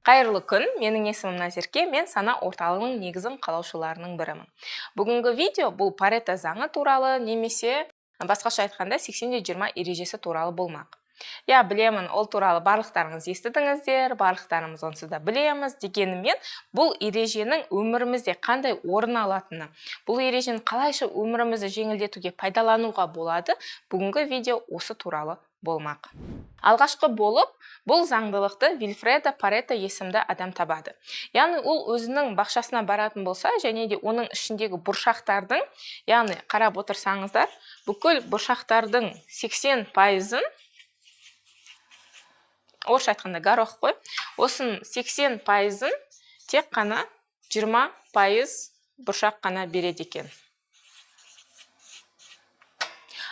Қайырлы күн, менің есімім Назерке, мен Сана орталығының негізін қалаушыларының бірімін. Бүгінгі видео бұл Парето заңы туралы немесе басқаша айтқанда 80-20 ережесі туралы болмақ. Я білемін, ол туралы барлықтарыңыз естідіңіздер, барлықтарымыз онсыз да білеміз, дегенімен бұл ереженің өмірімізде қандай орын алатыны, бұл ережені қалайша өмірімізді жеңілдетуге пайдалануға болады, бүгінгі видео осы туралы болмақ. Алғашқы болып бұл заңдылықты Вильфредо Парето есімді адам табады. Яғни ол өзінің бақшасына баратын болса, және де оның ішіндегі бұршақтардың, яғни қарап отырсаңыздар, бүкіл бұршақтардың 80%-ын, орысша айтқанда горох қой, осының 80%-ын тек қана 20% бұршақ қана береді екен.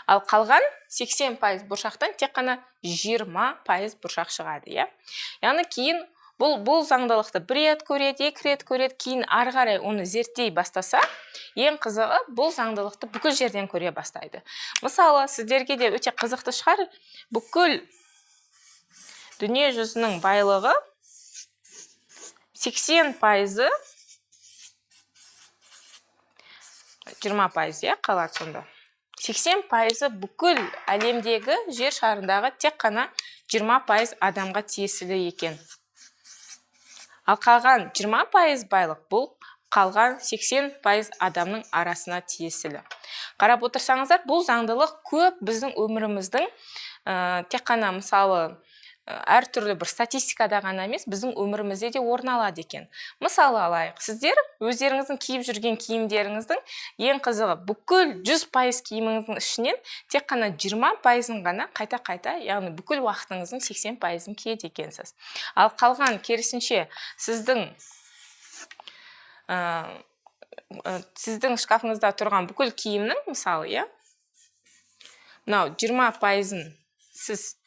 Ал қалған 80% бұршақтан тек қана 20% бұршақ шығады, иә. Яғни кейін бұл заңдылықты бір рет көреді, екі рет көреді, кейін ары қарай оны зерттей бастаса, ең қызығы бұл заңдылықты бүкіл жерден көре бастайды. Мысалы, сіздерге де өте қызықты шығар, бүкіл дүние жүзінің байлығы 80%-ы 20%, иә, қалады сонда. 80%-ы бүкіл әлемдегі жер шарындағы тек қана 20% адамға тиесілі екен. Ал қалған 20% байлық бұл қалған 80% адамның арасына тиесілі. Қарап отырсаңыздар, бұл заңдылық көп біздің өміріміздің, тек қана мысалы әртүрлі бір статистикада ғана емес, біздің өмірімізде де орын алады екен. Мысалы алайық, сіздер өздеріңіздің киіп жүрген киімдеріңіздің ең қызығы бүкіл 100% киіміңіздің ішінен тек қана 20%-ын ғана қайта-қайта, яғни бүкіл уақытыңыздың 80%-ын киеді екенсіз. Ал қалған керісінше сіздің шкафыңызда тұрған бүкіл киімнің, мысалы, иә, мынау 20%-ын сіз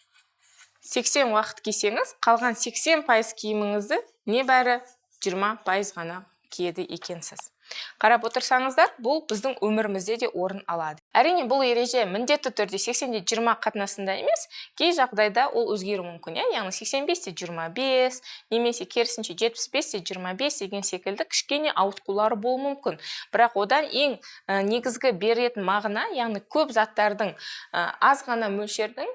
80 уақыт кисеңіз, қалған 80% киіміңізді небәрі 20% ғана киеді екенсіз. Қарап отырсаңыздар, бұл біздің өмірімізде де орын алады. Әрине, бұл ереже міндетті түрде 80-20 қатынасында емес, кей жағдайда ол өзгеруі мүмкін, иә? Яғни 85-25 немесе керісінше 75-25 деген секілді кішкене ауытқулары болуы мүмкін. Бірақ одан ең негізгі беретін мағына, яғни көп заттардың, аз ғана мөлшердің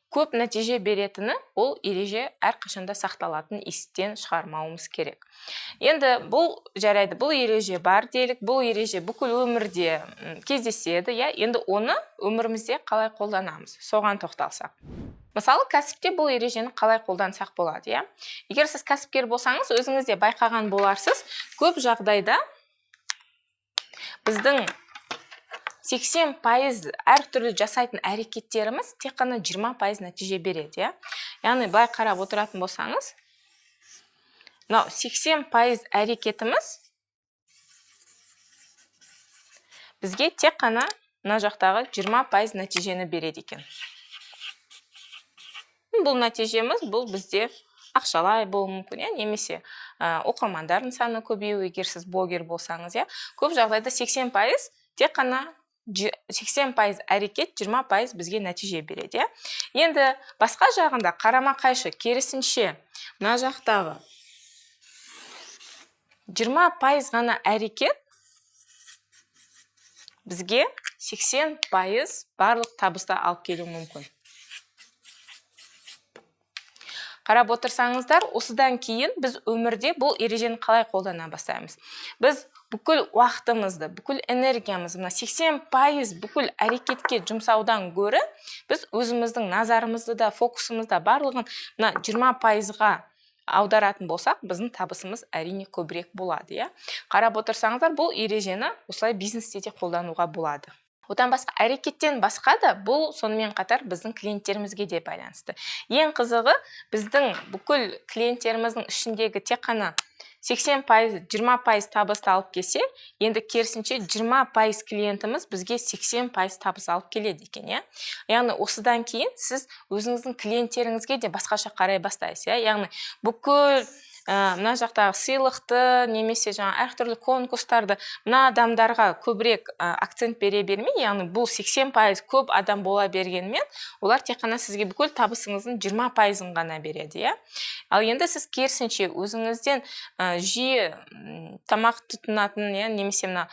көп нәтиже беретіні, ол ереже әрқашанда сақталатын, естен шығармауымыз керек. Енді бұл жарайды, бұл ереже бар делік, бұл ереже бүкіл өмірде кездеседі, иә? Енді оны өмірімізде қалай қолданамыз, соған тоқталсақ. Мысалы, кәсіпте бұл ережені қалай қолдансақ болады, иә? Егер сіз кәсіпкер болсаңыз, өзіңіз де байқаған боларсыз, көп жағдайда біздің 80% әртүрлі жасайтын әрекеттеріміз тек қана 20% нәтиже береді, иә? Яғни былай қарап отыратын болсаңыз, мынау 80% әрекетіміз бізге тек қана мына жақтағы 20% нәтижені береді екен. Бұл нәтижеміз, бұл бізде ақшалай болуы мүмкін, иә, немесе оқырмандардың саны көбеюі, егер сіз блогер болсаңыз, иә. Көп жағдайда 80% тек қана 80% әрекет 20% бізге нәтиже береді, иә. Енді басқа жағында қарама-қайшы, керісінше мына жақтағы 20% ғана әрекет бізге 80% барлық табысты алып келуі мүмкін. Қарап отырсаңыздар, осыдан кейін біз өмірде бұл ережені қалай қолдана бастаймыз? Біз бүкіл уақытымызды, бүкіл энергиямызды мына 80% бүкіл әрекетке жұмсаудан гөрі, біз өзіміздің назарымызды да, фокусымызды да барлығын мына 20%-ға аударатын болсақ, біздің табысымыз әрине көбірек болады, иә. Қарап отырсаңыздар, бұл ережені осылай бизнесте де қолдануға болады. Одан басқа, әрекеттен басқа да бұл сонымен қатар біздің клиенттерімізге де байланысты. Ең қызығы, біздің бүкіл клиенттеріміздің ішіндегі тек қана 80%, 20% табысты алып келсе, енді керісінше 20% клиентіміз бізге 80% табыс алып келеді екен, иә. Яғни осыдан кейін сіз өзіңіздің клиенттеріңізге де басқаша қарай бастайсыз, иә. Яғни бүкіл Мына жақтағы сыйлықты немесе жаңа әртүрлі конкурстарды мына адамдарға көбірек акцент бере бермей, яғни бұл 80% көп адам бола бергенімен, олар тек қана сізге бүкіл табысыңыздың 20%-ын ғана береді, иә. Ал енді сіз керісінше өзіңізден жиі тамақ тұтынатын, иә, немесе мына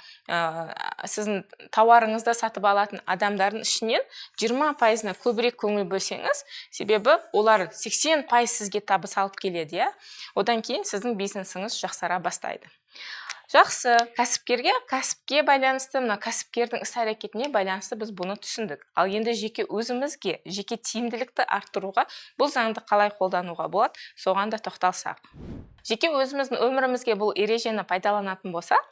сіздің тауарыңызды сатып алатын адамдардың ішінен 20%-ына көбірек көңіл бөлсеңіз, себебі олар 80% сізге табыс алып келеді, иә. Одан кейін сіздің бизнесіңіз жақсара бастайды. Жақсы, кәсіпкерге, кәсіпке байланысты, мына кәсіпкердің іс әрекетіне байланысты біз бұны түсіндік. Ал енді жеке өзімізге, жеке тиімділікті арттыруға бұл заңды қалай қолдануға болады, соған да тоқталсақ. Жеке өзіміздің өмірімізге бұл ережені пайдаланатын болсақ,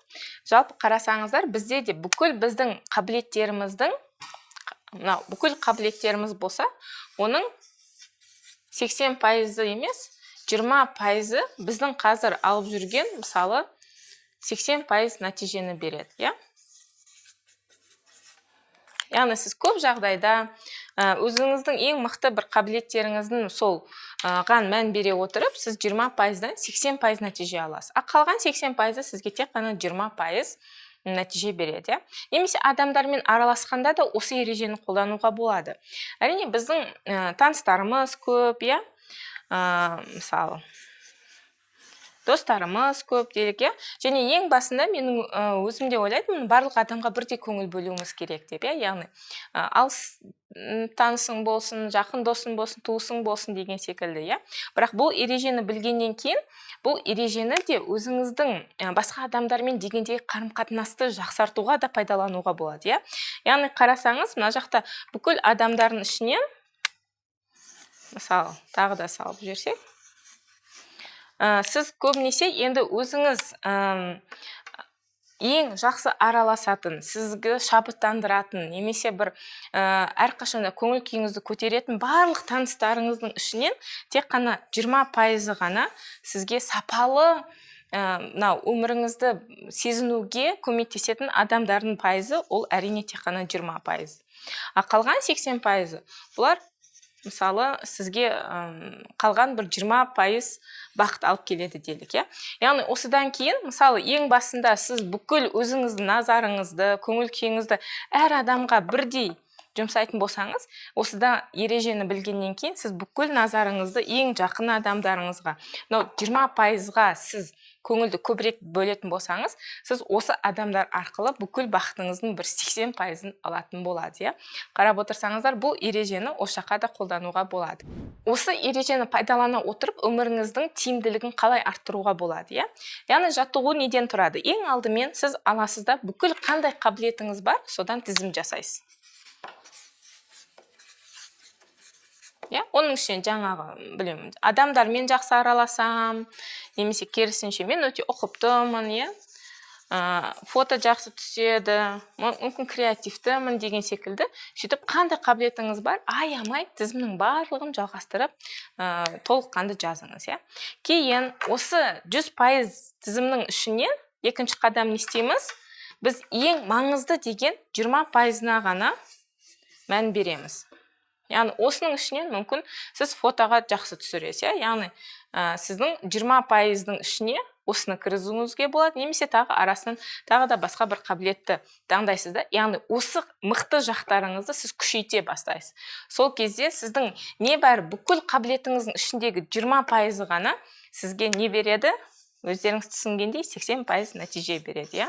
жалпы қарасаңыздар, бізде де бүкіл біздің қабілеттеріміздің, мынау бүкіл қабілеттеріміз болса, оның 80%-ы емес, 20%-ы біздің қазір алып жүрген, мысалы, 80% нәтижені береді, иә. Яғни сіз көп жағдайда өзіңіздің ең мықты бір қабілеттеріңіздің сол ған мән бере отырып, сіз 20%-дан 80% нәтиже аласыз. А қалған 80%-ы сізге тек қана 20% нәтиже береді, иә. Немесе адамдармен араласқанда да осы ережені қолдануға болады. Әрине, біздің таныстарымыз көп, иә, мысалы, достарымыз көп делік, иә. Және ең басында менің өзім де ойлайтынмын, барлық адамға бірдей көңіл бөлуіміз керек деп, иә. Яғни алыс танысың болсын, жақын досың болсын, туысың болсын деген секілді, иә. Бірақ бұл ережені білгеннен кейін, бұл ережені де өзіңіздің басқа адамдармен дегендегі қарым қатынасты жақсартуға да пайдалануға болады, иә. Яғни қарасаңыз, мына жақта бүкіл адамдардың ішінен, мысалы, тағы да салып жіберсек, сіз көбінесе енді өзіңіз ең жақсы араласатын, сізді шабыттандыратын немесе бір әрқашанда көңіл күйіңізді көтеретін барлық таныстарыңыздың ішінен тек қана 20%-ы ғана сізге сапалы, мынау өміріңізді сезінуге көмектесетін адамдардың пайызы, ол әрине тек қана 20%. А қалған 80%-ы бұлар, мысалы, сізге қалған бір 20% бақыт алып келеді делік, иә. Яғни осыдан кейін, мысалы, ең басында сіз бүкіл өзіңіздің назарыңызды, көңіл күйіңізді әр адамға бірдей жұмсайтын болсаңыз, осыда ережені білгеннен кейін сіз бүкіл назарыңызды ең жақын адамдарыңызға, мынау 20%-ға сіз көңілді көбірек бөлетін болсаңыз, сіз осы адамдар арқылы бүкіл бақытыңыздың бір 80%-ын алатын болады, иә. Қарап отырсаңыздар, бұл ережені осы жаққа да қолдануға болады. Осы ережені пайдалана отырып, өміріңіздің тиімділігін қалай арттыруға болады, иә. Яғни жаттығу неден тұрады? Ең алдымен сіз аласыз да, бүкіл қандай қабілетіңіз бар, содан тізім жасайсыз, иә. Оның ішінен жаңағы, білемін, адамдармен жақсы араласам немесе керісінше мен өте ұқыптымын, иә, фото жақсы түседі, мүмкін креативтімін деген секілді. Сөйтіп қандай қабілетіңіз бар, аямай тізімнің барлығын жалғастырып, толыққанды жазыңыз, иә. Кейін осы 100% тізімнің ішінен екінші қадам не істейміз? Біз ең маңызды деген 20%-ына ғана мән береміз. Яғни осының ішінен мүмкін сіз фотоға жақсы түсіресіз, иә. Яғни сіздің 20%-дың ішіне осыны кіргізуіңізге болады немесе тағы арасынан тағы да басқа бір қабілетті таңдайсыз да. Яғни осы мықты жақтарыңызды сіз күшейте бастайсыз. Сол кезде сіздің небәрі бүкіл қабілетіңіздің ішіндегі 20%-ы ғана сізге не береді? Өздеріңіз түсінгендей, 80% нәтиже береді, иә.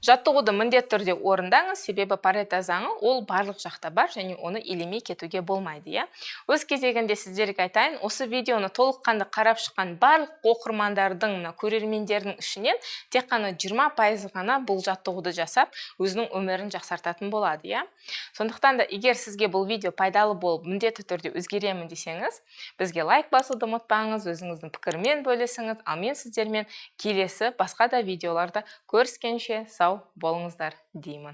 Жаттығуды міндетті түрде орындаңыз, себебі Парето заңы ол барлық жақта бар және оны елемей кетуге болмайды, иә. Өз кезегінде сіздерге айтайын, осы видеоны толыққанды қарап шыққан барлық оқырмандардың, мына көрермендердің ішінен тек қана 20% ғана бұл жаттығуды жасап, өзінің өмірін жақсартатын болады, иә. Сондықтан да егер сізге бұл видео пайдалы болып, міндетті түрде өзгеремін десеңіз, бізге лайк басуды ұмытпаңыз, өзіңіздің пікірмен бөлісіңіз. Ал мен сіздермен келесі басқа да видеоларда көріскенше сау болыңыздар деймін.